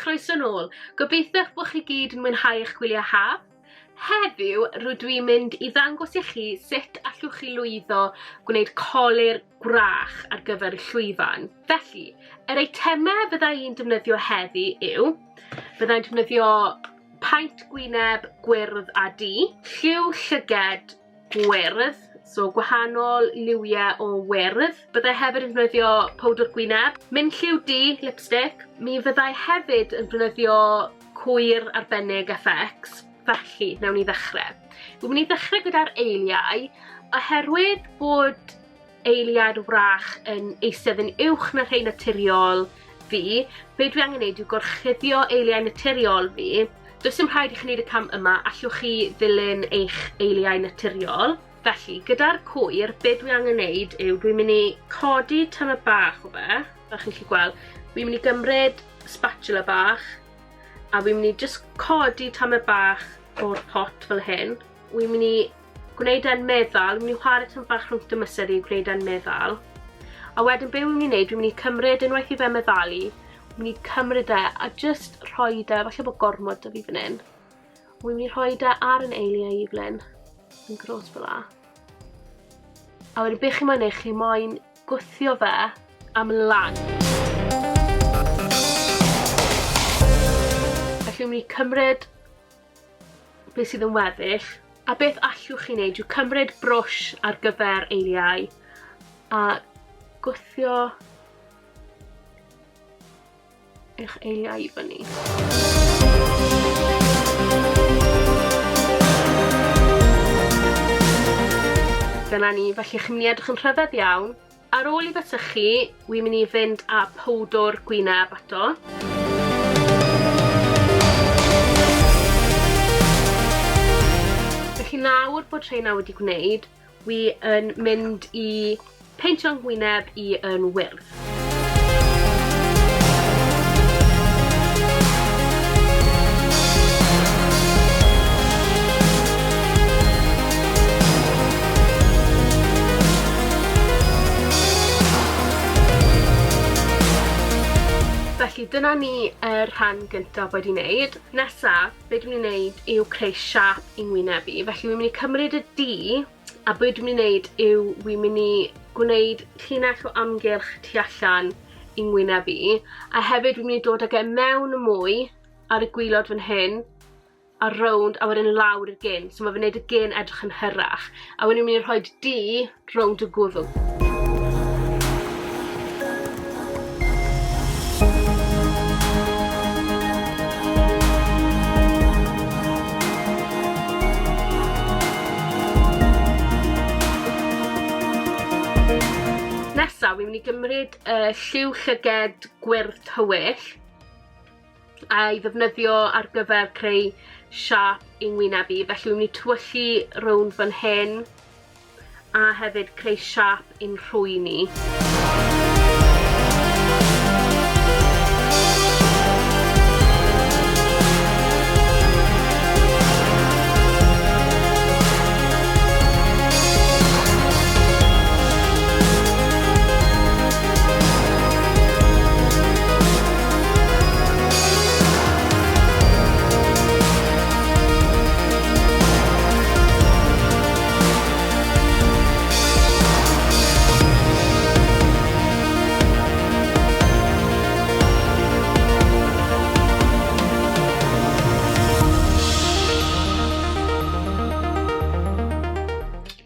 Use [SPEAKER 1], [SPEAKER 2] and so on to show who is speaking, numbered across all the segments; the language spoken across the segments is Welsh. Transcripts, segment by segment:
[SPEAKER 1] chroeso nôl. Gobeithio bod chi gyd yn mwynhau eich gwyliau haf. Heddiw rydw i'n mynd i ddangos i chi sut allwch chi lwyddo gwneud colur gwrach ar gyfer y llwyfan. Felly, yr eitemau fydda i'n defnyddio heddi yw, fydda i'n defnyddio paent gwyneb gwyrdd a du, lliw llyged gwyrdd, so gwahanol liwiau o wyrdd. Byddai hefyd yn defnyddio powdr gwyneb, minlliw du, lipstick. Mi fyddai hefyd yn defnyddio cwyr arbennig FX. Felly, nawn ni ddechrau. Dwi'n mynd i ddechrau gyda'r eiliau, oherwydd bod eiliad wrach yn eistedd yn uwch na rhei naturiol fi, be dwi angen neud yw gorchuddio eiliau naturiol fi. Does dim rhaid i chi wneud y cam yma, allwch chi ddilyn eich eiliau naturiol. Felly, gyda'r cwyr, be dwi angen neud yw dwi'n mynd i codi tymed bach o fe, fel chi'n gallu gweld. Dwi'n mynd i gymryd spatula bach, a fi'n mynd i just codi tamed bach o'r pot fel hyn. Wi'n mynd i gwneud e'n meddal, wi'n mynd i chwarae tamed bach rhwng dy mysedd i gwneud e'n meddal. A wedyn be wi'n mynd i wneud, wi'n mynd i cymryd unwaith i fe meddalu, wi'n mynd i cymryd e a just rhoi e, falle bod gormod 'da fi fan hyn. Wi'n mynd i rhoi e ar yn eiliau i fel hyn, yn gros fel 'a. A wedyn be chi moyn neud, chi moyn gwthio fe am lan. Felly wi'n mynd i cymryd beth sydd yn weddill, a beth allwch chi wneud yw cymryd brwsh ar gyfer eiliau a gwthio eich eiliau i fyny. Dyna ni, felly chi'n mynd i edrych yn rhyfedd iawn. Ar ôl i fe sychu, wi'n mynd i fynd â powdwr gwyneb ato. Felly nawr bod rheina wedi gwneud, Wi yn mynd i peintio'n ngwyneb i yn wyrdd. Felly dyna ni y rhan gyntaf wedi wneud. Nesa, be dwi'n mynd i wneud yw creu siâp i ngwyneb i. Felly wi'n mynd i cymryd y du a be dwi'n mynd i wneud yw wi'n mynd i gwneud llinell o amgylch tu allan i ngwyneb i a hefyd wi'n mynd i dod ag e mewn mwy ar y gwylod fan hyn a rownd a wedyn lawr i'r gin. So mae fe'n neud y gin edrych yn hyrach. A wedyn wi'n mynd i rhoi du rownd y gwddw. Nesa, wi'n mynd i gymryd y lliw llyged gwyrdd tywyll a'i ddefnyddio ar gyfer creu siâp i'n ngwyneb i. Felly wi'n mynd i tywyllu rownd fan hyn a hefyd creu siâp i'n rhwyn i.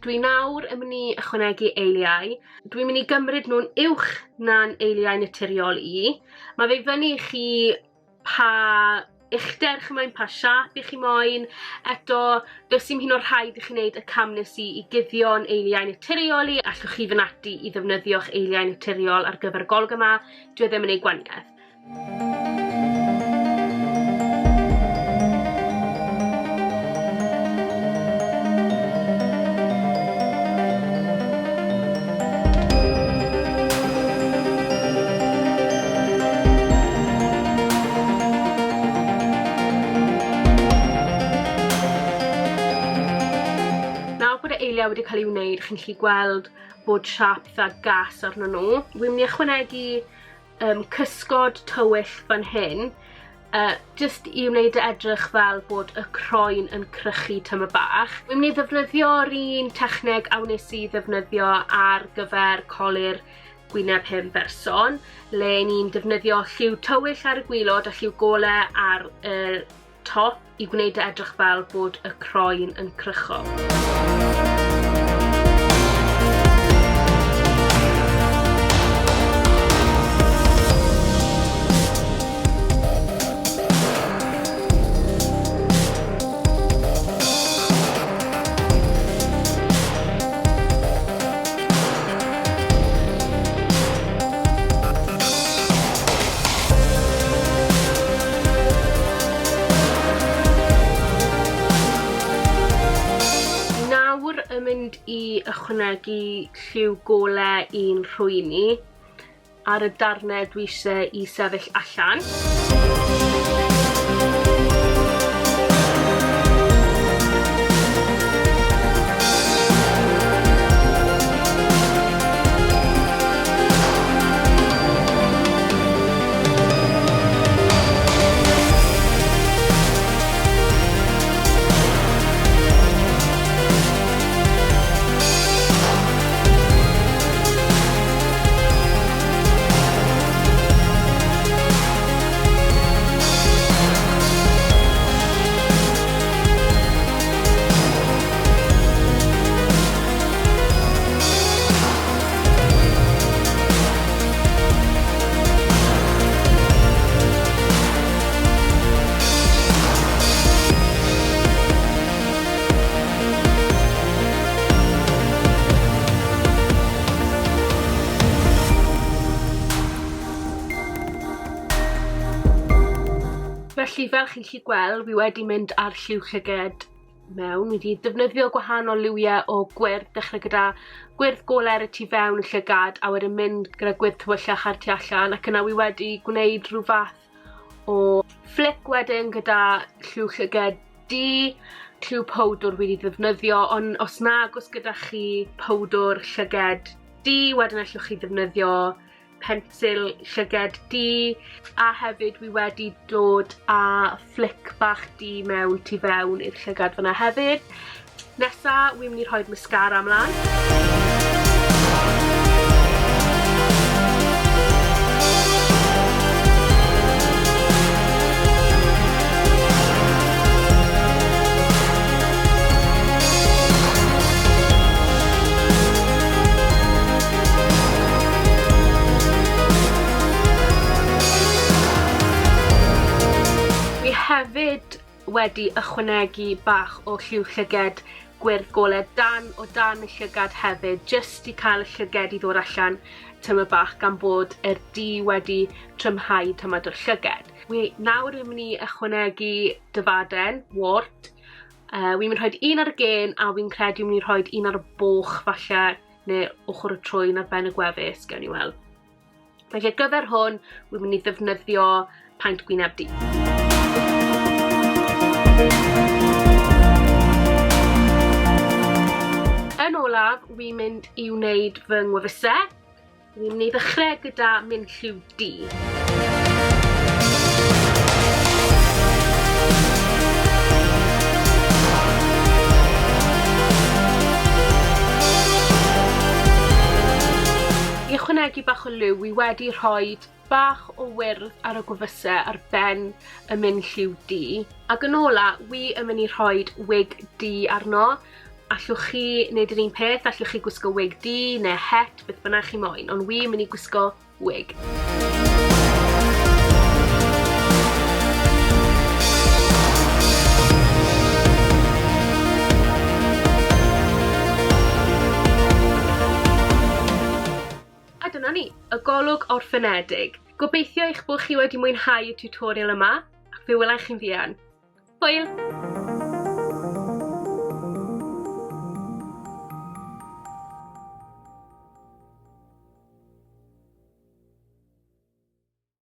[SPEAKER 1] Dwi nawr yn mynd i ychwanegu eiliau. Dwi'n mynd i gymryd nhw'n uwch na'n eiliau naturiol i. Mae fe i fyny i chi pa uchder chi moyn, pa siâp i chi moyn. Eto, does dim hyn o'r rhaid i chi wneud y cam nes i i guddio'n eiliau naturiol i. Allwch chi fynd ati i ddefnyddio'ch eiliau naturiol ar gyfer y golwg yma. Dwi e ddim yn ei gwaniaeth. Nawr bod y eiliau wedi cael ei wneud, chi'n gallu gweld bod siâp eitha gas arno nhw. Wi'n mynd i ychwanegu um, cysgod tywyll fan hyn. Jyst i wneud e edrych fel bod y croen yn crychu tyma bach. Wi'n mynd i ddefnyddio'r un techneg a wnes i ddefnyddio ar gyfer colur gwyneb hen berson, le ni'n defnyddio lliw tywyll ar y gwilod a lliw gole ar y top i gwneud e edrych fel bod y croen yn crycho. Nawr yn mynd i ychwanegu lliw gole i'n rhwyn i ar y darnau dwi eisiau i sefyll allan. Felly, fel chi'n gallu gweld, fi wedi mynd ar lliw llyged mewn. Wedi defnyddio gwahanol liwiau o gwyrdd, dechrau gyda gwyrdd golau ar y tu fewn y llygad a wedyn mynd gyda gwyrdd tywyllach ar tu allan ac yna wi wedi gwneud rhyw fath o fflic wedyn gyda lliw llyged du, lliw powdwr wedi ddefnyddio, ond os nag oes gyda chi powdwr llyged du, wedyn allwch chi ddefnyddio pensil llyged du, a hefyd wi wedi dod â fflic bach du mewn tu fewn i'r llygad fyna hefyd. Nesa, wi'n mynd i rhoi'r mascara ymlaen. Fi hefyd wedi ychwanegu bach o lliw llyged gwyrdd golau dan o dan y llygad hefyd jyst i cael y llyged i ddod allan tyma bach gan bod yr du wedi trymhau tymad o'r llyged. Wi nawr yn mynd i ychwanegu dyfaden, wart. Wi'n mynd rhoi un ar y gen a wi'n credu mynd i rhoi un ar y boch falle neu ochr y trwyn ar ben y gwefus, gewn ni weld. Felly ar gyfer hwn, wi'n mynd i ddefnyddio paent gwyneb du. Yn olaf, wi'n mynd i wneud fy ngwefusau. Wi'n mynd i ddechrau gyda mynd lliw du. I ychwanegu bach o liw, wi wedi rhoi bach o wyrdd ar y gwefusau ar ben y mynd lliw du. Ac yn ola, wi yn mynd i rhoi wig du arno. Allwch chi wneud yr un peth, allwch chi gwisgo wig du neu het, beth bynnag chi moyn, ond wi yn mynd i gwisgo wig. A dyna ni, y golwg orffenedig. Gobeithio eich bod chi wedi mwynhau y tutorial yma, ac fe welai chi'n fuan. Hwyl!